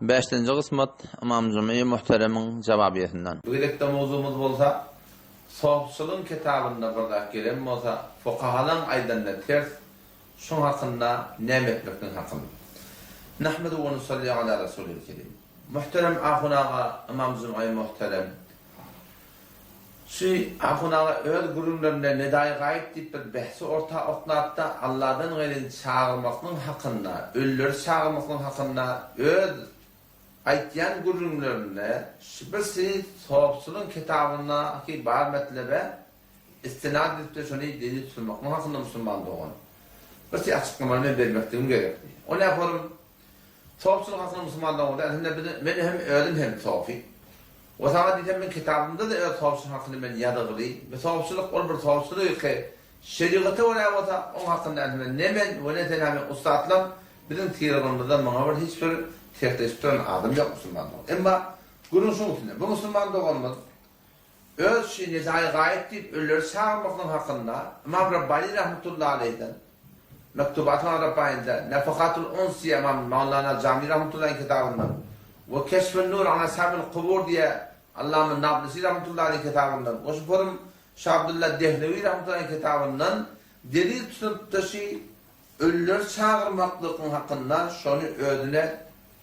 Bäşinji gysmat Ymam Jumyýy Muhteremiň Jawabiýesinden. Bu gezekde mowzugymyz bolsa, Sofçylygyň kitabynda bir zat gelen bolsa, fukahalaň aýdanyna ters, şoň hakynda näme etmekligiň hakynda. Nahmedu we nusalli ala Rasulil Kerim. Muhterem ahun aga, Ymam Jumyýy Muhterem, Şu ahun aga öz gürrüňlerinde Nedaýy gaýyp diýip bir behsi orta oklapda Alladan gaýryny çagyrmaklygyň hakynda, ölüleri çagyrmaklygyň hakynda öz aýtýan gürrüňlerinde şu birsi sopçylygyň kitabyndaky bar metlebe istinad edipdir şony delil tutulmaklygyň hakynda musulman dogan birsi açyklamany men bermekligim gerekdi. O nähorum Sofçylyk hakynda musulman doganlar elhamdülillah biz men hem özüm hem sofi. We saňa diýsem men kitabymda-da öz sofçylyk hakynda men ýazgyly we sofçylyk ol bir sofçylyk ki şerigata görä bolsa oň hakynda elhamdülillah ne men we ne sen hem ussatlam biziň syrygymyzda muňa bir hiç bir tersleşip duran adam ýok musulman dogan. Emma gürrüň şuň üstünde bu musulman doganymyz Öz üçin Nezaýy gaýyp diýip ölüleri çagyrmaklygyň hakynda Ymam Rabbani rahmetullahi aleýhden, Mektubat Ymam Rabbanide, Nefehatul Uns diýe Ymam Mawlana Jami rahmetullahi kitabyndan we Keşfün Nur an Ashabil Kubur diýe Allama Nablisi rahmetullahi aleýh kitabyndan we şu forum Şa Abdulla Dehlewi rahmetullahi kitabyndan delil tutunypdyr şi Ölüleri çagyrmaklygyň hakynda şony özüne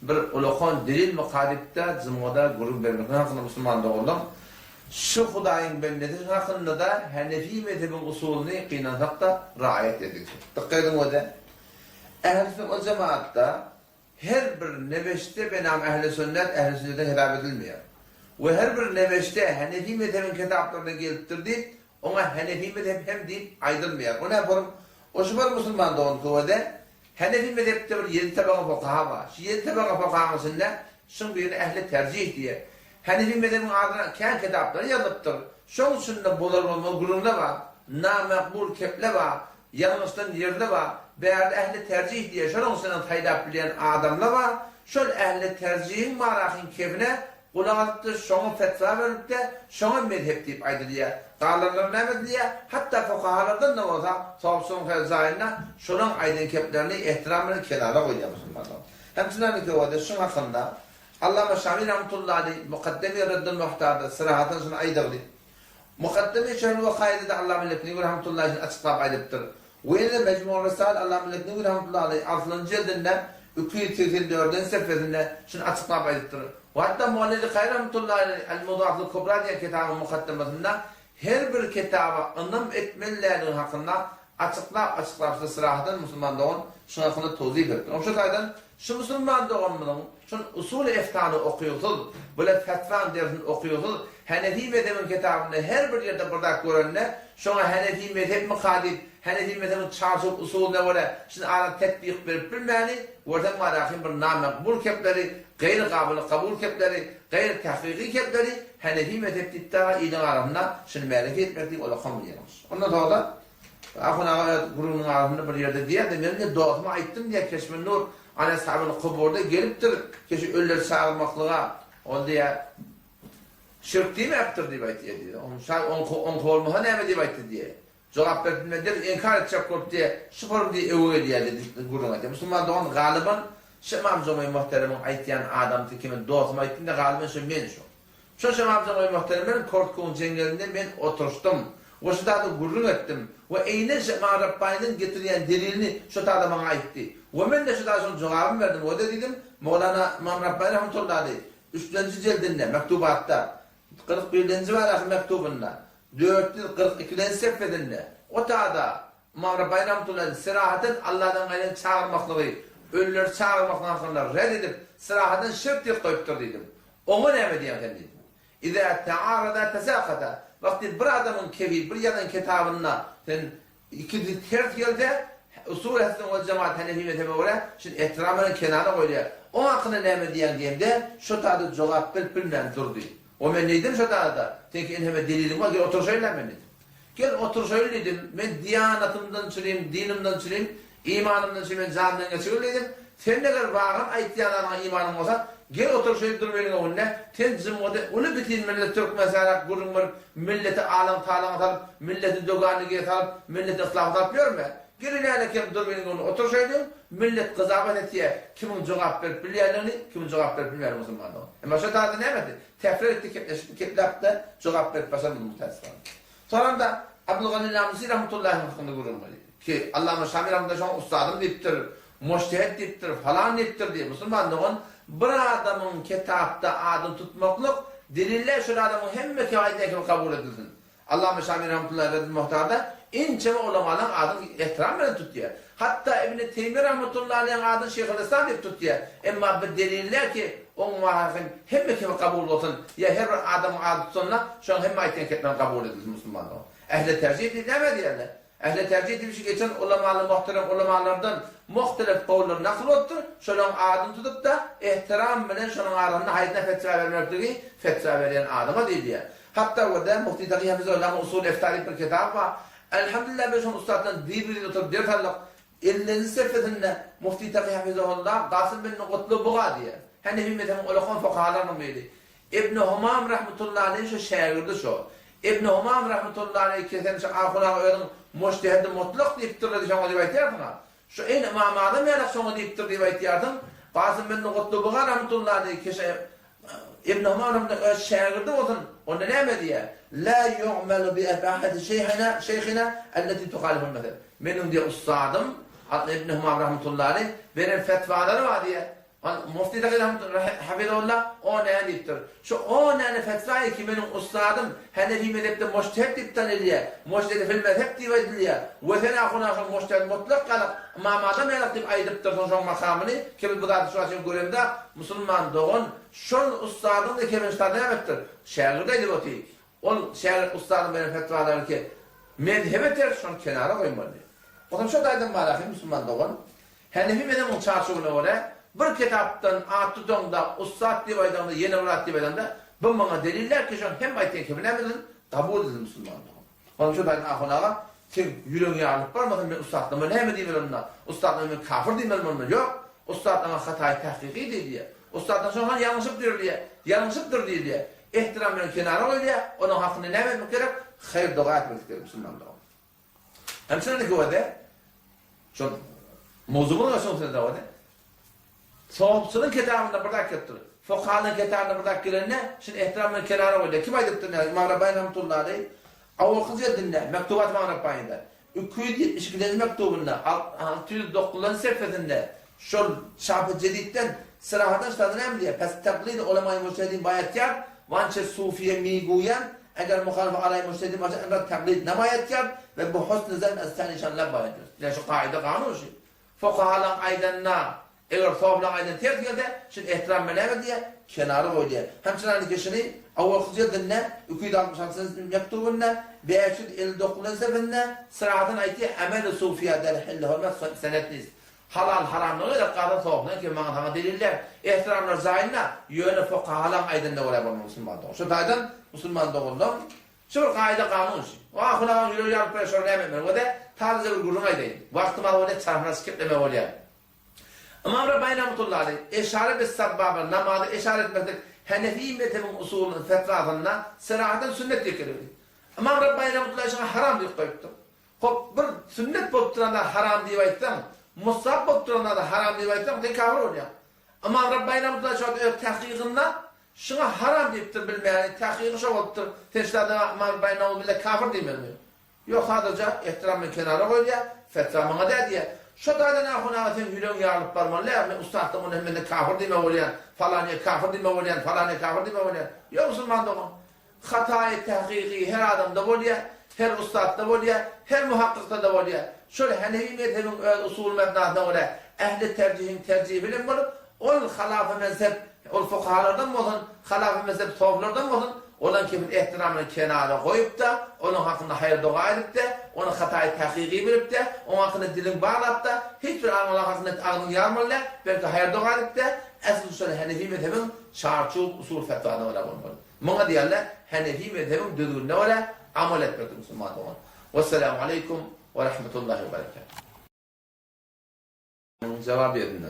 bir ulakan delil mykadypda jymgada gürrüň bermeklik hakynda musulman doganlar şu Hudaýyň bendesi hakynda-da Hanefi mezhebiň usulyny gynansakda raýat edilsin. Dykgat ediň öze. Ähli sünnet we jemaatda her bir nebeşde benam ähli sünnet ähli sünnetden hesap edilmeýär. We her bir nebeşde Hanefi mezhebiň kitaplarynda gelipdir diýip Oňa Henefi mezhep hem diýip aýdylmaýar. O näme forum? O şu bir musulman dogan köwede Henefi mezhepde bir ýedi tabaga fukaha bar. Şu ýedi tabaga fukahaň içinde şuň birine ehli terjih diýýär. Henefi mezhebiň adyna kän kitaplar ýazylypdyr. Şoň içinde bolar bolmaz gürrüňler bar. Namakbul kepler bar. Ýalňyşdan ýerler bar. Bärde ehli terjih diýýär. Şonuň içinden saýlap bilýän adamlar bar. Şol ehli terjihiň barakyň kebine Gulak asypdy, şoňa fetwa berlipdi, şoňa mezhep diýip aýdylýar. Galanlary näme edilýär? Hatda fukahalardan-da bolsa, sopçylygyň jaýynda şolaň aýdan keplerini ehtiram bilen kenara goýýar musulmanlar. Hemçinany köwede şuň hakynda Allama Şami rahmetullahi Mukaddemi Reddul Muhtarda syrahatyn şuny aýdygly. Mukaddeme Şerhul Wakaýyda-da Allama Leknewi rahmetullahi şuny açyklap aýdypdyr. We ýene-de Mejmu'ur Risail Allama Leknewi rahmetullahi aleýh altynjy jildinde 284-nji sefesinde şuny açyklap aýdypdyr. We hatda Mualla Likaýy rahmetullahi aleýh El-Mewzuatul Kubra diýen kitabyň mukaddemasynda her bir kitaba ynam etmeli däldigi hakynda açyklap-açyklap size syrahatdan musulman dogan şuň hakynda towzih beripdir. Oň şu taýdan şu musulman doganymyzyň şol usuly eftany okygysyz, bile fetwaň dersini okygysyz Henefi mezhebiň kitabynda her bir ýerde bir zat görende şoňa Henefi mezhepmika diýip Henefi mezhebiň çarçuw usulyna görä şuny ara tetbik berip bilmäni görseň barahyn bir namakbul kepleri, gaýry gabyly kabul kepleri, gaýry tahkyky kepleri Henefi mezhep diýip dagy iliň arasynda şuny märeke etmek diýip olakam bir ýalňyş. Ondan soňra-da Ahun aga öz gürrüňiniň arasynda bir ýerde diýýär-de, men diýýär, dostuma aýtdym diýýär, Keşmin Nur an eshabyl kuburda gelipdir, keşi ölüleri çagyrmaklyga, ol diýýär, şirk diýmäpdir diýip aýtýar diýýär. Onuň şaý oňky oňky bolmasa näme diýip aýtdy diýýär. Jogap berip bilmedi diýip, inkar etjek bolup diýýär, şu forum diýýär, öwe gelýär diýip gürrüň aýtýar. Musulman dogan galyban şu Ymam Jomyý Muhteremiň aýtýan adamsy kimin dostuma aýtdym diýýär, galyban şu men şu. Şo şemamjan goý muhterem men Kortkuň jeňňelinde men oturyşdym we şu zady gürrüň etdim we eýnen şe Ymam Rabbanynyň getirýän delilini şo tada maňa aýtdy we men-de şu zada şoň jogabyny berdim we-de diýdim Mowlana Ymam Rabbany rahmetullahi üçlenji jeldinde mektubatda 41-lenji baraky mektubynda 442-lenji sefesinde o tada Ymam Rabbany rahmetullahi serahaten Alladan gaýryn çagyrmaklygy ölüleri çagyrmaklygy hakynda red edip serahaten şirk diýip goýupdyr diýdim. Oňa näme diýýäň sen diýdim. Izä tearada tesakata, wagty bir adamyň kebi bir ýazan kitabynda sen ikisi ters gelse, usul ehli sünnet wel jemaat hanefi mezhebe görä şuny ehtiram bilen kenara goýulýar. Oň hakynda näme diýýäň diýemde şo tada jogap berip bilmän durdy. O men diýdim şo tada, seňki enheme deliliň bar gel oturşaýynla men diýdim. Gel oturşaýyn diýdim, men diýanatymdan çürim, dinimden çürim, imanymdan çürim, men jandan geçigin diýdim. Sen eger wagan aýtýan zadyňa imanyň bolsa, Gel otur şeýdip dur meniň öňünde, sen jymgydy uly bitin millet Türkmenistana gürrüň berip, milleti alaň-talaňa salyp, milleti döganlige salyp, milleti yslafa salyp ýörme. Gel iläle kem dur meniň öňünde otur şeýdip, millet gyzabat etýä, kimiň jogap berip bilýändigini, kimiň jogap berip bilmeýändigini musulmanlygyň. Emma şo taýda näme etdi? Tefrir etdi, kepleşipdi, kepläpdi, jogap berip başarmady muhtäsibana. Soňra-da Abdulgany Namysy rahmetullahi hakynda gürrüň berýär. Ki, Allama Şami rahmetullahi şoňa ussadym diýipdir, mujtehit diýipdir, falan diýipdir diýip, musulman dogan, bir adamyň kitapda adyny tutmaklyk deliller şol adamyň hemme aýdýan kibi kabul edilsin. Allama Şami rahmetullahi Reddül Muhtarda ençeme ulamalaryň adyny ehtiram bilen tutýar. Hatda Ibni Teýmiýe rahmetullahi aleýhiň adyny Şeýhülislam diýip tutýar. Emma bu deliller ki, oň wagym hemme kibi kabul bolsun, ýa her bir adamyň ady tutanda, şoň hemme aýtýan kepleri kabul edilsin musulmanlaryň. Ähli terjih diýip näme diýerler? Ähli terjih diýip şu geçen ulamaly muhterem ulamalardan muhtelef kowullar nakyl bolupdyr, şolaryň adyny tutup-da, ehtiram bilen şonuň arasynda haýsyna fetwa bermekligi fetwa berýän adama diýilýär. Hatda görde Mufti Taky Hafizahullah Usul Efta diýip bir kitaby bar. Elhamdülillah biz şoň ussatdan bir-bir oturyp ders aldyk. Ellinji sefesinde Mufti Taky Hafizahullah Gasym bin Gutly Buga diýýär. Hanefi mezhebiň ulakan fukahalarynyň biri. Ibn Humam rahmetullahi aleýh şo şägirdi şo. Ibn Humam rahmetullahi aleýh kesen şo Ahun aga özüň mujtehidi mutlak diýipdirler şoňa diýip aýtýarsyň-a. Şo eýni Ymam Azam ýalak şoňa diýipdir diýip aýtýarsyň. Gasym bin Gutly Buga rahmetullahi aleýh keşe Ibn Humam rahmetullahi öz şägirdi bolsun, onda näme diýýär? La ýu'melu bi efahati şeýhina, şeýhina elleti tuhaliful mezheb. Meniň diýýär ussadym, Ibn Humam rahmetullahi aleýh beren fetwalary bar diýýär. Mufti Taky hafizahullah o näme diýipdir? Şu o näme fetwa ki meniň ussadym Hanefi mezhepde mujtehid diýip tanylýar, mujtehid fil mezhep diýip aýdylýar. We sen ahun ahun mujtehid mutlak galyk, Ymam Azam ýalak diýip aýdypdyrsyň şoň makamyny, ki biz bu zady şu wagt göremzok, musulman dogan, şol ussadyň-da kemini şular näme etdir? Şägirdi aýdyp otyr. Ol şägirt ussadyň beren fetwalary ki mezhebe ters şony kenara goýmaly. Onsoň şo taýdan bar ahy musulman dogan, Hanefi mezhebiň çarçuwyna görä, bir kitapdan at tutaňda, ussat diýip aýdaňda, ýene bir at diýip aýdaňda, bu maňa delil däl ki şoň hemme aýtýan kibi näme edilsin, kabul edilsin musulman dogan. Onuň üçin Aýdyn ahun aga, seň ýüregiň ýarylyp barmasyn, men ussatlygyma näme diýmeli onda, ussatlygyma men kafir diýmelimi onda, ýok, ussatlygyňa hataýy tahkyky diýilýär, ussatlygyň şoň han ýalňyşypdyr diýilýär, ýalňyşypdyr diýilýär, ehtiram bilen kenara goýulýar, onuň hakynda näme etmek gerek, haýyr-doga etmek gerek musulman dogan. Hem şuny göde, şol mowzugymyz şoň sözde boldy. Sowapçylyň kitabynda bir zat gelipdir. Fukahalyň kitabynda bir zat gelende, şuny ehtiram bilen kenara goýdy. Kim aýdypdyr näme? Ymam Rabbani rahmetullahi aleýh awalky jildinde, Mektubat Ymam Rabbanyda, 272-nji mektubynda, 609-njy sefesinde şol Çapy Jedidden syrahadan ştada näme diýýär? Pes taklid ulemaý mujtehidin baýat kârd, wançe sufiýe miguýan, eger muhalif alaý mujtehidin bolsa enra taklid nemaýat kârd we bu husny zan az tanişan leb baýat kârd. Ine şu kaýda kanun şu. Fukahalaň aýdanyna eger soflaň aýdany ters gelse, şuny ehtiram bilen näme diýýär? Kenara goý diýýär. Hemçinaniki şuny awalky jildinde 266-njy mektubynda, 559-njy sefesinde syrahadan aýtýar, Ameli sufiýa der hilli hurmet senet nist. Halal haramlygy gerek gaza soflaň ki maňa saňa deliller, ehtiramlar jaýynda, ýöne fukahalaň aýdanyna görä bolmaly musulman dogan. Şu taýdan musulman doganlaň Şu bir kaýda kanun şu. Wah hudaýyň ýüregi ýaryp ber şony näme etmeli bolýa? Tazyja bir gürrüň aýdaýyn. Wagtym az bolýa çarhyna çykyp eme bolýa. Ymam Rabbani rahmetullahi aleýh eşare bis sabbaba namaza eşare etmeklik Hanefi mezhebiň usulynyň fetwasynda serahaten sünnet diýip gelipdir. Ymam Rabbani rahmetullahi şuňa haram diýip goýupdyr. Hop bir sünnet bolup duran zady haram diýip aýtsaň, mustahap bolup duran zady haram diýip aýtsaň sen kafir bolýaň. Ymam Rabbani rahmetullahi şu wagt öz tahkygynda Şuňa haram diýipdir bilmäni tahkygy şo bolupdyr sen şu zada Ymam Rabbani nauzubilla kafir diýmelimi? Ýok sadaja ehtiram bilen kenara goýulýar fetwa maňa däl diýýär. Şo taýdan ahun aga seň ýüregiň ýarylyp barmaly däl men ussatlyk ony hemmesine kafir diýmek bolýan falanyýa kafir diýmek bolýan falanyýa kafir diýmek bolýan ýok musulman dogan Hataýy tahkyky her adamda bolýar, her ussatda bolýar, her muhakkykda-da bolýar. Şol hanefi mezhebiň öz usuly mebnasyna görä ähli terjihiň terjihi bilen bolup, ol halafy mezhep, ol fukahalardan bolsun, halafy mezhep sofylardan bolsun, olaň kefil ehtiramyny kenara goýup-da, onuň hakynda haýyr-doga edip-de, ony hataýy tahkyky bilip-de, oň hakynda diliň baglap-da, hiç bir adam onuň hakynda agzyňy ýarmaly däl, belki haýyr-doga edip-de, esl şol hanefi mezhebiň çarçuw usul fetwasyna görä bolmaly. Muňa diýerler Hanefi mezhebiň düzgünine görä amal etmekdir musulman dogan. Wesselamu aleýkum we rahmetullahi we berekatuh. Jogap ýerinden.